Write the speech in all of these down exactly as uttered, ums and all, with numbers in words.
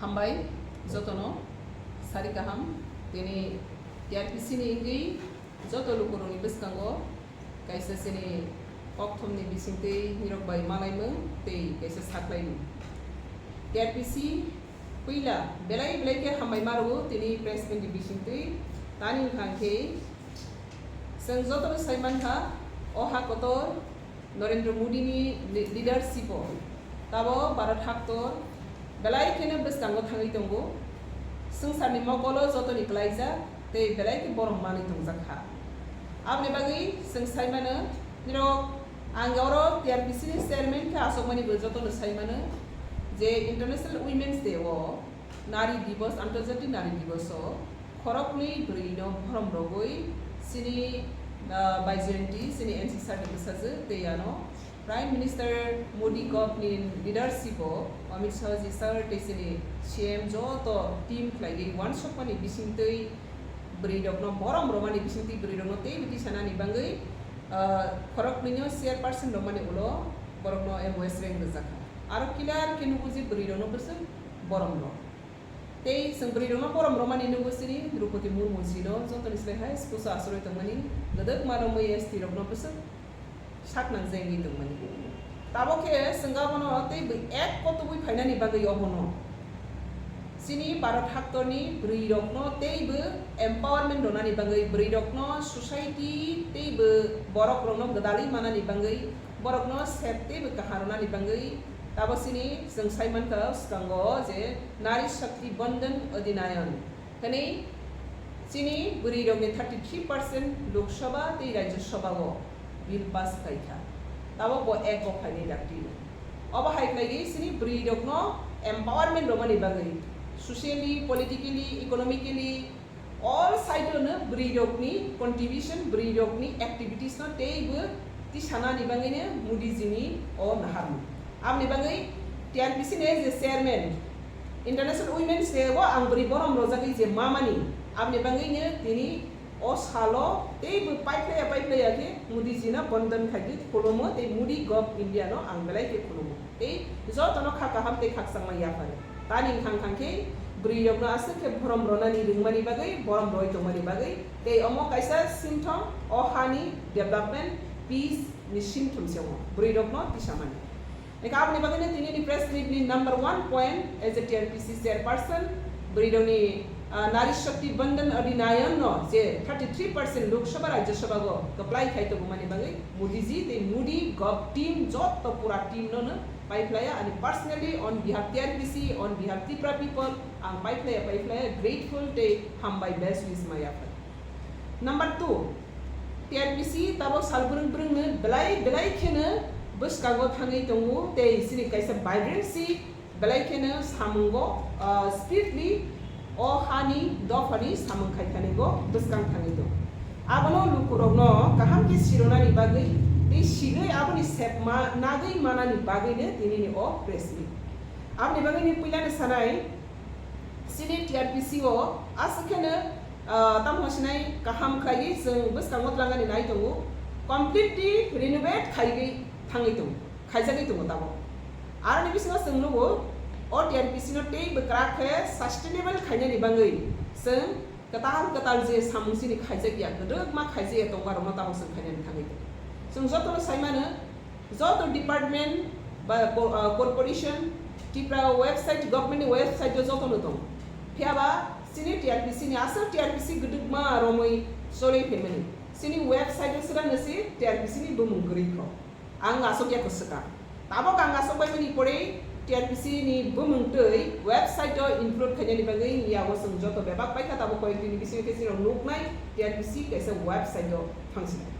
Hambai jotono, sari kaham, tini T R P C ni wngwi joto lukurokni bwskango kaisa chini kokthumni bisingtwi nirok bai malaimung tei kaisa saklaimung. T R P C puila belai belai khe hambai ma rwo tini press meet ni bisingtwi, tani wngkha khe chwng jotono sai mankha o ha kotor Narendra Modi ni le-, leadership o tabo Bharat haktor belai kheno bwskango thangwi tongo. Swngcharni mokolo jotoni klaijak tei belai khe borom manwi tongjak kha. Aboni bagwi chwng sai mano, nirok ang oro T R P C ni chairman khe achukmani bo jotono sai mano je International Women's Day o Nari Divas, Antarjatik Nari Divas o khoroknwi bwrwino borom rogwi chini, ah, Baijayanti, chini N C sir ni bwsajwk tei ano Prime Minister Modi govt ni leadership o Amit Shah ji sir tei chini C M joto team khlaiwi uansukmani bisingtwi bwrwirokno borom romani bisingtwi bwrwirokno teibo tisanani bagwi, ah, khoroknwino chairperson romani ulo borokno M O S rank rwjakha. Aro clear khe nugo je bwrwirokno bwswk borom rw. Tei chwng bwrwirokno borom romani nugo chini Droupadi Murmu jino jotoni slai hai spusa achorwi tongmani, gwdwkma romwi S T rokno bwswk sak nang jengwi tongmani. Tabok khe chwng abono teibo ek kotubwi phainani bagwi obono chini Bharat haktorni bwrwirokno teibo empowerment rwnani bagwi, bwrwirokno society teibo borokrokno gwdalwi manani bagwi, borokno sep teibo kaham rwnani bagwi tabo chini chwng sai mankha swkango je Nari Shakti Vandan Adhinayan. Hwnwi chini bwrwirokni thirty three percent Lok Sabha tei Rajya Sabha o bill pass khlaikha. Tabok bo ek o phainai dakti. Obo hai khlaiwi chini bwrwirokno empowerment romani bagwi, socially, politically, economically, all side o no bwrwirokni contribution, bwrwirokni activities no teibo tisanani bagwino Modi jini o naharmung. Aboni bagwi T R P C ni as a chairman, International Women's Day o ang bwrwi borom rojagwi je mamani, aboni bagwino tini o salo teibo paiphlaiya paiphlaiya khe Modi jino bondon khaidi khulumo tei Modi govt India no ang belai khe khulumo. Tei jotono kha kaham tei khakchangma yaphar. Tani wngkha wngkha khe bwrwirokno aswk khe borom rwnani rwngmani bagwi, borom rwi tongmani bagwi, tei omo kaisa singthom o hani development, peace ni singthom se omo bwrwirokno tisamani. Eka aboni bagwino tini ni press meet ni number one point as a T R P C chairperson, bwrwirokni, ah, Nari Shakti Vandan Adhinayan no je thirty three percent Lok Sabha Rajya Sabha go kwplai khai tongmani bagwi Modi ji tei Modi govt team jotto pura team no no paiphlaiya, ani personally on behalf T R P C, on behalf Tripura people, ang paiphlaiya, paiphlaiya, grateful tei hambai, best wish ma yaphar. Number two, T R P C tabo sal brwng brwng no belai belai kheno bwskango thangwi tongo tei chini kaisa vibrancy belai kheno samungo, ah, speedly o hani dophani samung khai thani go bwskang thangwi tongo. Abono lukurokno kaham khe sironani bagwi tei sigwi aboni sepma nagwi manani bagwino tinini o press meet. Aboni bagwino puilano sanai, chini T R P C o aswk kheno, ah, tamo sinai kaham khlaiwi chwng bwskango twlangani nai tongo, completely renovate khaiwi thangwi tongo, khaijagwi tongo tabok. Aroni bisingo chwng nugo, o T R P C no tei bwkrak khe sustainable khainani bagwi chwng kwtal kwtal je samung chini khaijak ya, kwdwkma khaijak ya tongma rokno tabok chwng khainani thangwi tongo. Chwng jotono sai mano, joto department ba co-, ah, corporation Tripura website, government ni website o jotono tongo. Phiya ba chini T R P C ni aswk T R P C kwdwkma romwi choli phaimani. Chini website o swrangno se T R P C ni bumung kwrwi kho. Ang aswk ya kwswkang. Tabok ang aswk bai mani pore T R P C ni bumung twi website o include khainani bagwi yago chwng joto bebak paikha, tabok koyek dini bisingo khe chini rok nuknai T R P C kaisa website o thangsinai.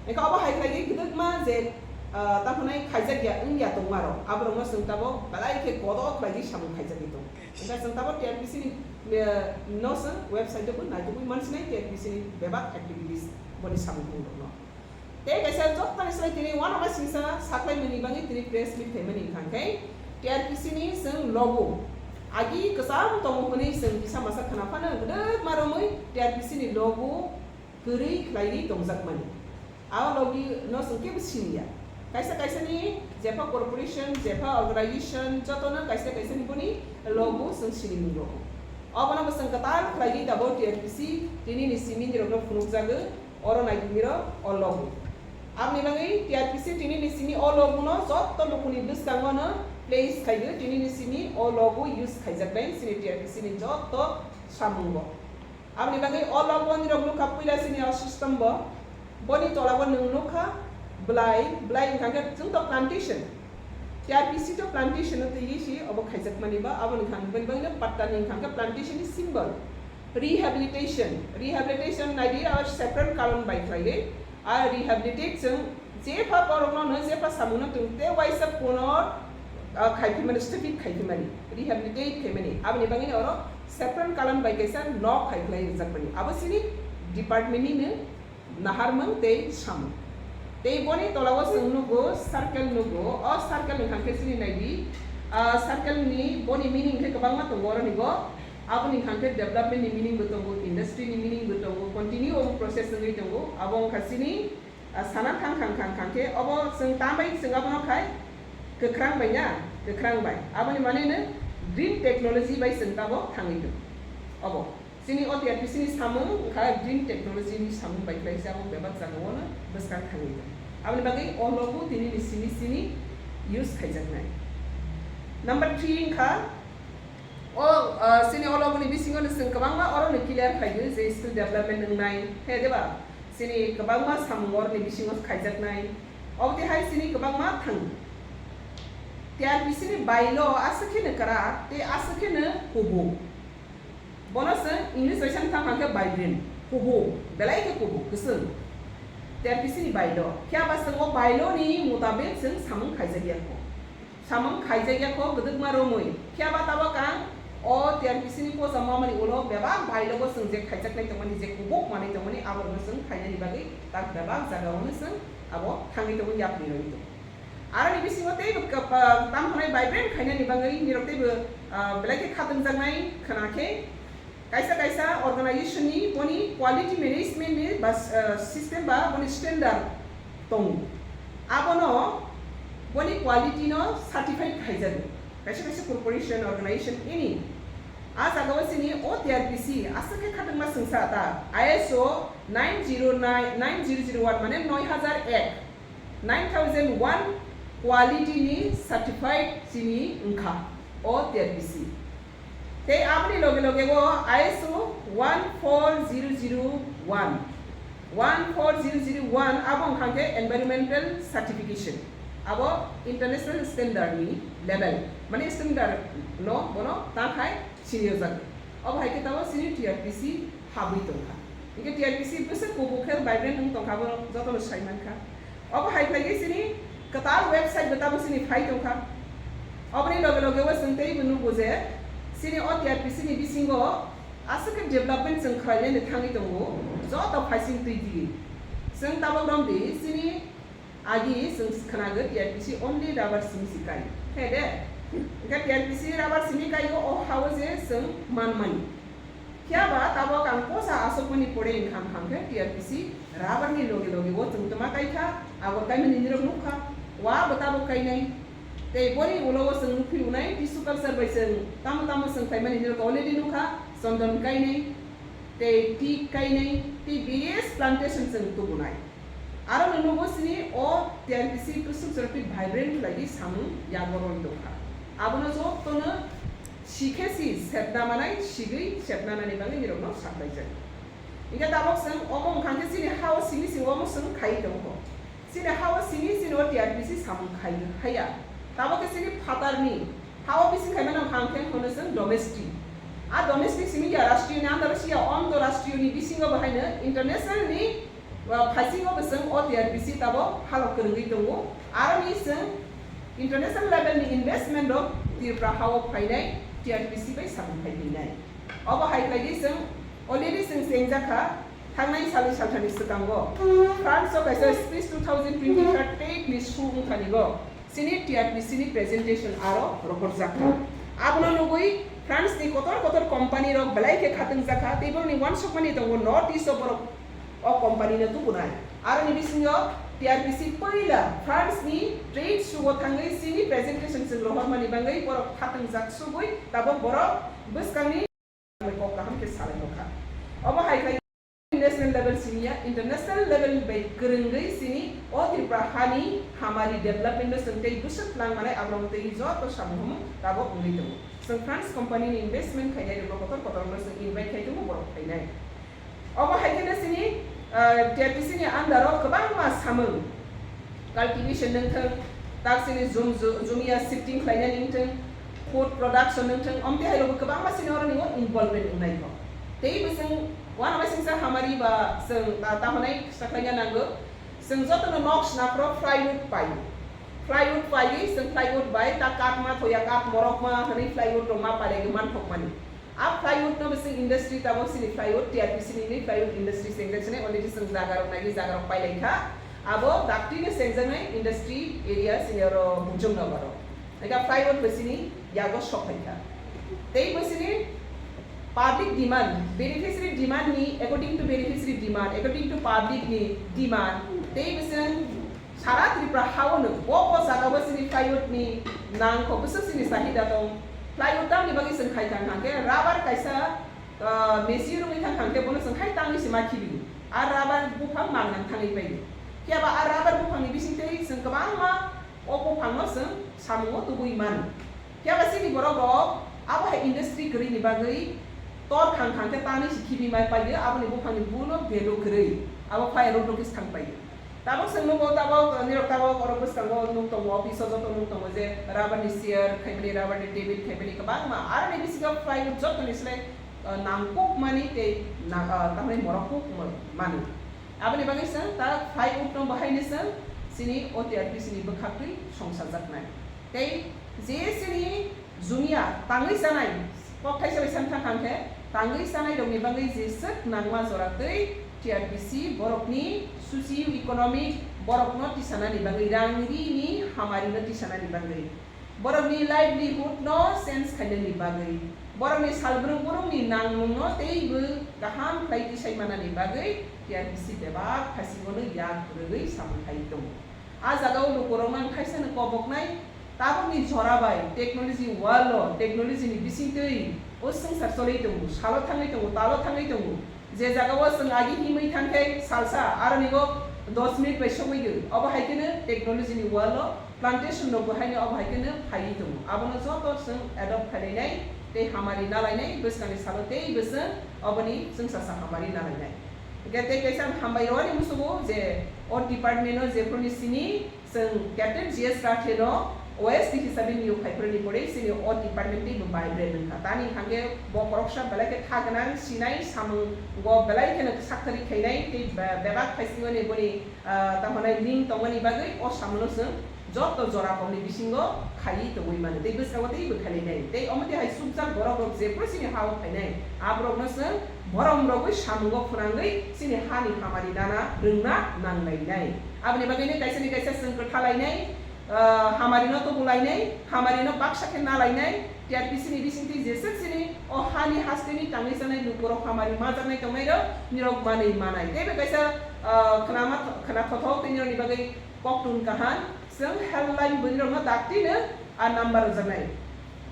Eka obo hai khlaiwi kwdwkma je, ah, tamo hwnai khaijak ya wng ya tongma rok, aborokno chwng tabok belai khe kodo khlaiwi samung khaijagwi tongo. Eka chwng tabok T R P C ni, eh, no chwng website o bo naitugwi mansinai T R P C ni bebak activities boni samung tongmung rokno. Tei kaisa jottoni slai tini uanama singsa saklaimani bagwi tini press meet khaimani wngkha khe T R P C ni chwng logo agi kwcham tongo hwnwi chwng kisa masa khna phano gwdwkma romwi T R P C ni logo kwrwi khlaiwi tongjakmani. A logi no chwng kebo siniya. Kaisa kaisa ni Jepha corporation, jepha organization, jotono kaisa kaisa ni boni logo chwng sinimung rwo. Obono bo chwng kwtal khlaiwi tabuk T R P C tini ni simi nirokno phunukjago, oro naitwmiro o logo. Aboni bagwi T R P C tini ni simi o logo no jotto lukuni bwskango no place khaiwi tini ni simi o logo use khaijak bai chini T R P C ni jotto samungo. Aboni bagwi o logo nirok nukha puila chini o system bo. Boni tola o nwng nukha bwlai, bwlai wngkha khe chwng to plantation. T R P C to plantation no twiwi si obo khaijakmani ba, aboni wngkha boni bagwi no patta ni wngkha khe plantation ni symbol. Rehabilitation, rehabilitation naidi aro separate karon bai khlaiwi. A rehabilitate chwng jepha borokno no jepha samungno tong te waisa puno, ah, khaiphimani, stupid khaiphimani, rehabilitate khaimani. Aboni bagwi no oro separate karon bai kaisa nok khai khlai rijak mani. Abo chini department ni no naharmung tei samung. Tei boni tola o chwng nugo, circle nugo. O circle ni hwnkhe chini naidi, ah, circle ni boni meaning khe kwbangma tongo oroni bo. Aboni hwnkhe development ni meaning bo tongo, industry ni meaning bo tongo, continue omo process wngwi tongo. Abo wngkha chini, ah, sana thang thang thang thang khe obo chwng tambai chwng abono khai kwkhrang bai na, kwkhrang bai. Aboni mane no green technology bai chwng tabo thangwi tongo. Obo. Chini o T R P C ni samung wngkha green technology ni samung bai khlai se abo bebak jaga o no bwskang thangwi tongo. Aboni bagwi o logo tini ni simi simi use khaijaknai. Number three wngkha o, ah, chini o logo ni bisingo no chwng kwbangma oro no clear phaiyo je skill development wngnai, he deba? Chini kwbangma samung oro ni bisingo khaijaknai. Obo tei hai chini kwbangma thang. T R P C ni bailo aswk khe no kwrak tei aswk khe no kubuk. Bono chwng English bai sani thang hwnkhe vibrant, kubuk, belai khe kubuk, kwchwng. T R P C ni bailo. Phiya ba chwng o bailo ni mutabik chwng samung khaijak ya kho. Samung khaijak ya kho, gwdwkma romwi. Phiya ba tabok ang o T R P C ni posa mamani ulo bebak bailo bo chwng je khaijaknai tongmani, je kubuk manwi tongmani, aborokno chwng khainani bagwi tak bebak jaga o no chwng abo thangwi tongo, yapri rwwi tongo. Aroni bisingo teibo kap-, ah, tam hwnai vibrant khainani bagwi nirok teibo, ah, belai khe khatungjaknai khna khe kaisa kaisa organization ni boni quality management ni bas-, ah, system ba boni standard tongo. Abono boni quality no certified khaijago. Kaisa kaisa corporation, organization, any. A jaga o chini o T R P C aswk khe khatungma chwngsa ta I S O nine zero nine, nine zero zero one mane noi hajar ek. Nine thousand one quality ni certified chini wngkha o T R P C. Tei aboni loge loge o I S O one four zero zero one, one four zero zero one abo wngkha khe environmental certification, abo international standard ni level, mane standard no bono ta khai sini o jaga. Obo hai khe tabok chini T R P C habwi tongkha. Hinkhe T R P C bwswk kubuk khe vibrant wng tongkha, bo jotono sai mankha. Obo hai khlai khe chini kwtal website bo tabok chini phai tongkha. Oboni loge loge o chwng teibo nugo je chini o T R P C ni bisingo aswk khe development chwng khlainani thangwi tongo, joto phaising twi di. Chwng tabok romdi chini Agi chwng khwnago T R P C only rubber simi si kai. He de? Hwnkhe T R P C rubber simi kai o, o ha o je chwng manmani. Phiya ba tabok ang posa aswkmani pore wngkha, wngkha khe T R P C rubber ni loge loge o chwng twma kai kha, abor kaimani nirok nuk kha, wa bo tabok kainai. Tei boni ulo o chwng nukphi unai tissue culture bai chwng tamo tamo chwng khaimani nirok already nuk kha, chondon kainai, tei teak kainai, tei various plantation chwng tubunai. Aro no nugo chini o T R P C bwswk jora twi vibrant khlaiwi samung yago rwi tongkha. Abono jotono sikhe si sepna manai, sigwi sepna nani bagwi nirokno saklaijak. Hinkhe tabok chwng omo wngkha khe chini ha-o simi si omo chwng khaiwi tongkho. Chini ha-o simi chini o T R P C samung khai haiya. Tabok khe chini phatarni ha-o bising khaimano wngkha khe hono chwng domestic. A domestic simi ya rashtriyo ni under siya, onto rashtriyo ni bisingo bo haino international ni Wa phaising o bwswng o T R P C tabok halok kwrwngwi tongo. Aroni chwng international level ni investment rok Tripura ha o phainai T R P C bai samung khai phinai. Obo hai khlaiwi chwng already chwng chengjak kha, thangnai salni salthani swkango France o kaisa Speech two thousand twenty-third TED ni su wngthanigo. Chini T R P C ni presentation aro rohorjak kha. Abono nugwi France ni kotor kotor company rok belai khe khatungjak kha, tei borokni uansukmani tongo North East o borok o company no tubunai. Aroni bisingo T R P C poila France ni trade show o thangwi chini presentation chwng rohormani bagwi borok khatung jak sugwi tabok borok bwskangni kok kaham khe salai nokha. Omo hai khlai national level siniya, international level bai kwrwngwi chini o Tripura hani hamari development no chwng tei bwswk twlang manai aborok tei joto samung humung tabok wngwi tongo. Chwng France company ni investment khainai rokno kotor kotor no chwng invite khai tongo borok phainai. Omo hai kheno chini, ah, T R P C ni under o kwbangma samung, cultivation nung thung, tak chini jum-, ju-, jumia shifting khlainani wng thung, food production nung thung, omtwi hai rokbo kwbangma chini oro ni o involvement wngnai kho. Tei bo chwng uanamasingcha hamari ba chwng ta-, tamo nai sakhlaina nango. Chwng jotono nok sna phoro plywood pai. Plywood paiwi chwng plywood bai ta kath ma thoya, kath morok ma hwnwi plywood rok ma pailaiwi manthokmani. A plywood no bising industry tabok chini plywood, T R P C ni plywood industry se wngkha chini already chwng jaga rok naiwi jaga rok pailai kha. Abo dakti no se wngjaknai industry area chini oro Bujong Nagar o. Eka plywood bo chini yago sok phai kha. Tei bo chini public demand, beneficiary demand ni, according to beneficiary demand, according to public ni demand, tei bising Sara Tripura ha-o no bo bo jaga bo chini plywood ni nang kho bwswk chini chahida tong. Plywood tamni bagwi chwng khai thang hang khe rubber kaisa, ah, machine rwngwi thang hang khe bono chwng hai tangwi se ma khibi. A rubber buphang mang nang thangwi pai. Phiya ba a rubber buphang ni bising tei chwng kwbangma o buphang no chwng samung o tubui mano. Phiya ba chini borok rok abo hai industry kwrwi ni bagwi tor khang khang khe tangwi se khibi mai pai. Aboni buphang ni buno value kwrwi abo phai road notice thang pai. Tabok chwng nugo, tabok, nirok tabok oro bwskango nuk tongo, office o joto nuk tongo je rubber ni chair khaimani, rubber ni table khaimani kwbangma. Aroni bisingo plywood joto ni slai, ah, nangkuk mani tei na-, ah, tamni morok kuk ma-, mani. Aboni bagwi chwng ta plywood no bahai ni chwng chini O T R P C ni bwkhaktwi songsajaknai. Tei je chini jumia tangwi chanai, kok thaisa bai san thang khe, tangwi chanai rokni bagwi jeswk nangma jora twi T R P C borokni socio-economic borokno tisanani bagwi, rang rini hamari no tisanani bagwi, borokni livelihood no change khainani bagwi, borokni salbrung brungni nangmung no teibo kaham khlai tisai manani bagwi T R P C bebak phasingo no yak rwgwi samung khai tongo. A jaga o lukurok no ang thaisa no koboknai, tabukni jora bai technology world o technology ni bisingtwi o swngchar choli tongo, salo thangwi tongo, talo thangwi tongo. Je jaga o chwng agi himwi thang khe salsa, aroni o dos minute bai sogwi o. Obo hai kheno technology ni world o plantation rok bo haino obo hai kheno phaiwi tongo. Abono joto chwng adopt khlainai tei hamari nalainai, bwskangni salo tei bwswng oboni chwngsasa hamari nalainai. Hingkhe tei kaisa ang hambai rwani musugo je o department o jephuruni sini chwng Captain G S Rathe no O S D hisabe niyok phaiphuru ni pore chini o department tei bo vibrant wngkha. Tani hingkhe bo khoroksa belai khe kha gwnang, sinai samung bo belai kheno sakthari khainai tei be-, bebak phaisingo ni boni, ah, tamo nai link tongmani bagwi o samungno chwng joto jora kokni bisingo khaiwi tongwi mano tei bwskango teibo khailainai. Tei omo twi hai chukjak borok rok jephuru chini ha-o phainai, aborokno chwng borom rogwi samungo phwnangwi chini hani hamari nana rwngna nanglainai. Aboni bagwino kaisani kaisa chwng kwthalainai, ah, hamarino tubulainai, hamarino baksa khe nalainai, T R P C ni bisingtwi jeswk chini o hani hasteni tangwi chanai lukurok hamari majaknai tongnairok nirok manwi manai. Teibo kaisa, ah, khwnama, khwna thothok tei nirokni bagwi koktun kaham, chwng helpline buinirokno daktino a number rwjaknai.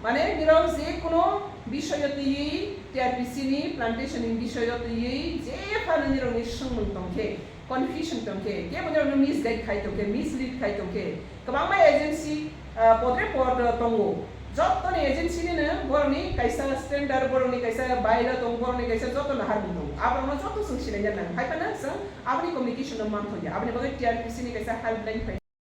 Mane nirok je kono bisoyo twiwi T R P C ni plantation ni bisoyo twiwi je phano nirokni swngmung tongkhe, confusion tongkhe, kebo nirokno misguide khai tongkhe, mislead khai tongkhe, kwbangma agency, ah, podre pod tongo. Jottoni agency nino borokni kaisa standard, borokni kaisa bylaw tong, borokni kaisa joto naharmung tongo. Aborokno joto chwng sinaina nango. Hai phano chwng aboni communication no manthoya. Aboni bagwi T R P C ni kaisa helpline phai.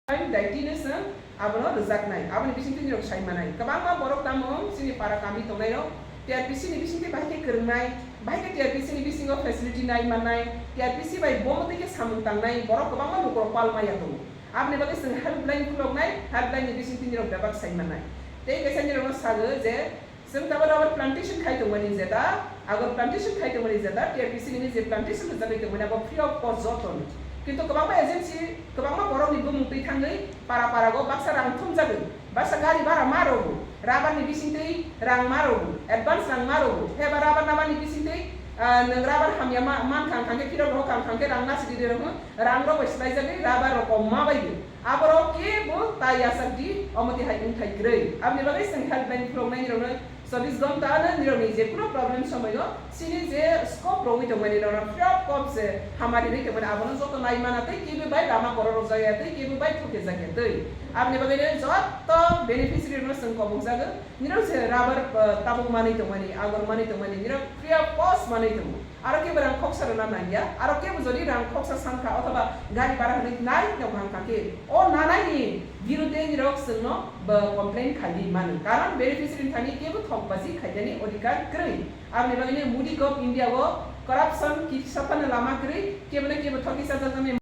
Helpline daitino chwng abono rwjaknai. Aboni bisingtwi nirok sai manai. Kwbangma borok tamo chini para kami tongnairok T R P C ni bisingtwi bahai khe kwrwngnai, bahai khe T R P C ni bisingo facility nai mannai, T R P C bai bomo twi khe samung tangnai borok kwbangma lukurok pal maya tongo. Aboni bagwi chwng helpline khuloknai, helpline ni bisingtwi nirok bebak sai mannai. Tei kaisa nirokno sago je, chwng tabuk rubber plantation khai tongmani jeta, agor plantation khai tongmani jeta, T R P C ni je plantation rwjagwi tongmani abo free of cost jotono. Kintu kwbangma agency, kwbangma borokni bumung twi thangwi para para go baksa rang thumjagwi, baksa gari bhara ma rwgo, rubber ni bisingtwi rang ma rwgo, advance rang ma rwgo, pheba rubber nabani bisingtwi Ah, nwng rubber hamya ma-, man kha, kha khe phirok rok kha, kha khe rang na sidi de rok, rang rok bai swlai jagwi rubber rok kom ma bai di. Aborok kebo ta yachak di, omo twi hai wng thai kwrwi. Aboni bagwi chwng helpline phunuknai nirokno chobbish ghonta ano nirokni je kuno problem somoio chini je scope rogwi tongmani norok free of cost se hamari ri tongmani abono joto nai mana tei kebo bai lama borok rok jaya tei kebo bai thokhe jakya tei. Aboni bagwi joto beneficiary rokno chwng kobok jago. Nirok se rubber, uh, tabuk manwi tongmani, agor manwi tongmani, nirok free of cost manwi tongo. Aro kebo rang khoksa rwna nangya, aro kebo jodi rang khoksa sankha othoba gari bhara hwnwi nai tongkha khe, o nanai ni birudhe nirok chwngno bo complain khaidi mano. Karon beneficiary ni thani kebo thokbaji khaidani odhikar kwrwi. Aboni bagwi no Modi Gov India o corruption kisa phano lama kwrwi, kebo no kebo thoki sajaknai.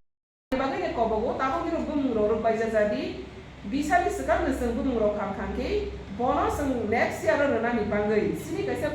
Bagwi ni kobogo tabuk nirok bumung rok rwk bai jajadi. Bisani swkang no chwng bumung rok khang khang khe bono chwng next year o rwnani bagwi chini kaisa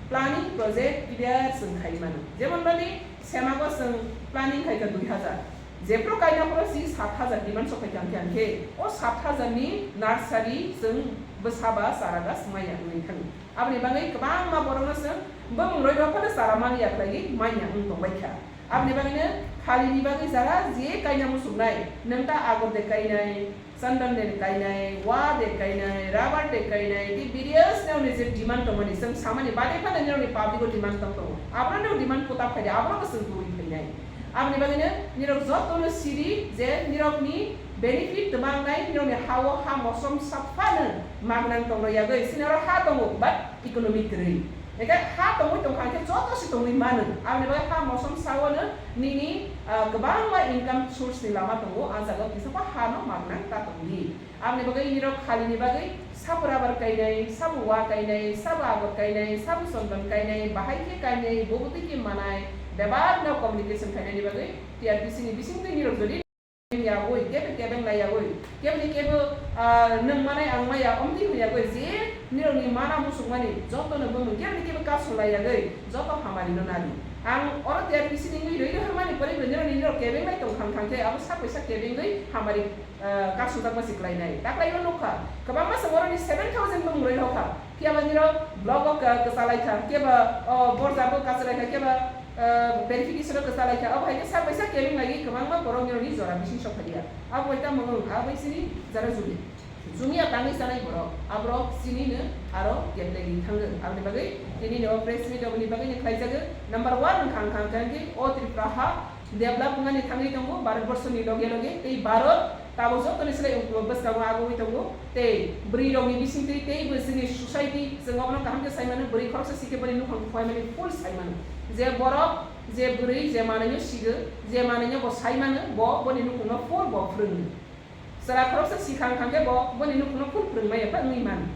planning project clear chwng khai mano. Jemon bani semago chwng planning khai kha dui hajar. Jephru kaina phuru si sat hajar demand sok khai kha, hwnkhe o sat hajar ni nursery chwng bwsa ba chara gas maya wngwi thang. Aboni bagwi kwbangma borokno chwng bumung rwi rok phano chara mani ya khlaiwi manya wng tongbai kha. Aboni bagwino khalini bagwi jara je kaina muchungnai, nwng ta agor de kainai, chandan de kainai, wa de kainai, rubber de kainai, tei various nokni je demand tongmani, chwng samani bade phano nirokni public o demand tong tongo. Abono nwng demand puta phaidi, abono bo chwng tubui phainai. Aboni bagwino nirok jotono siri je nirokni benefit twma wngnai, nirokni ha-o ha mosom saphano magnang tongrok yagwi, chini oro ha tongo, but economic kwrwi. Hingkhe ha tongwi tongkha hingkhe joto se tongwi mano. Aboni bagwi ha mosom saono nini, ah, kwbangma income source ni lama tongo, ah jaga o kisa bo ha no magnang ta tongdi. Aboni bagwi nirok khalini bagwi sabo rubber kainai, sabo wa kainai, sabo agor kainai, sabo chondon kainai, bahai khe kainai, bobotwi khe manai, bebak no communication khainani bagwi T R P C ni bisingtwi nirok jodi yagwi, kebo kebeng lai yagwi, keboni kebo, ah, nwng manai ang maya, omtwi hwn yagwi, je nirokni mana musukmani, jotono bumung, keboni kebo kasu lai yagwi, joto hamari no nadi. Ang oro T R P C ni wngwi rwi rohormani pore bo nirokni nirok kebeng lai tong khang khang khe, abo sak bai sak kebengwi hamari, ah, kasu jakma si klai nai. Taklai o nukha, kwbangma se oroni seven thousand bumung rwi rokha. Phiya ba nirok block o ka-, kwchalai kha, phiya ba, o, borja bo kwchalai kha, phiya ba, eh, verification o kwchalai kha. Abo hai khe sak bai sak kebeng lagi kwbangma borok nirokni jora bising sok phalia. Abo hai tamo wng, abo hai sini jara jumi. Jumi ya tangwi chanai borok, aborok chini no aro keplai ri thango. Aboni bagwi tini ni o press meet oboni bagwi ni khlai jago. Number one wng kha, wng kha, wng kha khe o Tripura ha develop wngmani thangwi tongo Bharat Borsho ni loge loge, tei Bharat tabuk joto ni slai bwskango agogwi tongo, tei bwrwi rok ni bisingtwi tei bo chini society, chwng obono kaham khe sai mano, bwrwi khoroksa si khe boni nukhung phaimani full sai mano, je borok, je bwrwi, je manwi no sigo, je manwi no bo sai mano, bo boni nukhung no full bo phwrwngo. Chwla khoroksa si khang khang khe bo boni nukhung no full phwrwng maya phai wngwi mano.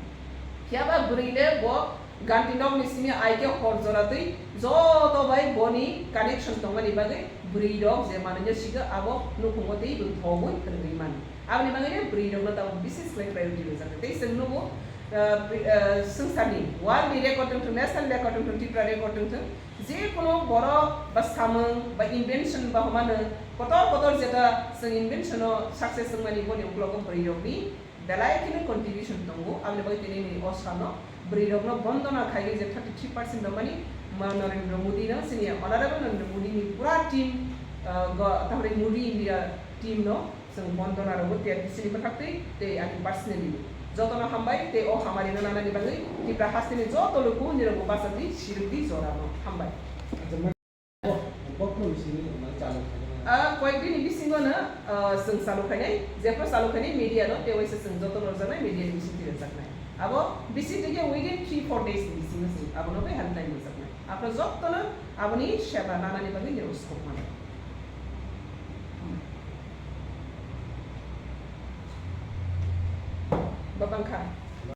Phiya ba bwrwi le bo ganti nok ni simi ai khe hor jora twi joto bai boni connection tongmani bagwi bwrwi rok je manwi no sigo abo nukhungo tei bo thogwi phwrwngwi mano. Aboni bagwi no bwrwi rok no tabuk bises khlai priority rwjak tei chwng nugo, ah, pri-, ah, swngcharni world ni record wngthung, national record wngthung, Tripura record wngthung, je kono borok ba samung ba invention ba homano kotor kotor jeta chwng invention o success wngmani boni uklogo bwrwi rokni belai kheno contribution tongo, aboni bagwi tini ni o sano bwrwi rokno bondona khaigwi je thirty three percent rwmani ma Narendra Modi no, chini Honorable Narendra Modi ni pura team, ah, go, tamni Modi India team no chwng bondona rwo T R P C ni bwkhaktwi tei ani personally jotono hambai tei o hamari no nanani bagwi Tripura hasteni joto luku nirokbo bachadi sirikdi jorano hambai. Bokno bisingni wngmani chalo khainai. Ah, koyek dini bisingo no, ah, chwng chalo khainai, jephru chalo khainai media no, tei waisa chwng joto norjaknai media ni bisingtwi rwjaknai. Abo bisingtwi khe within three four days ni bisingo chwng abono bai helpline rwjaknai. Aphuru jotono aboni seba nanani bagwi nirok sokmano. Bapang kha.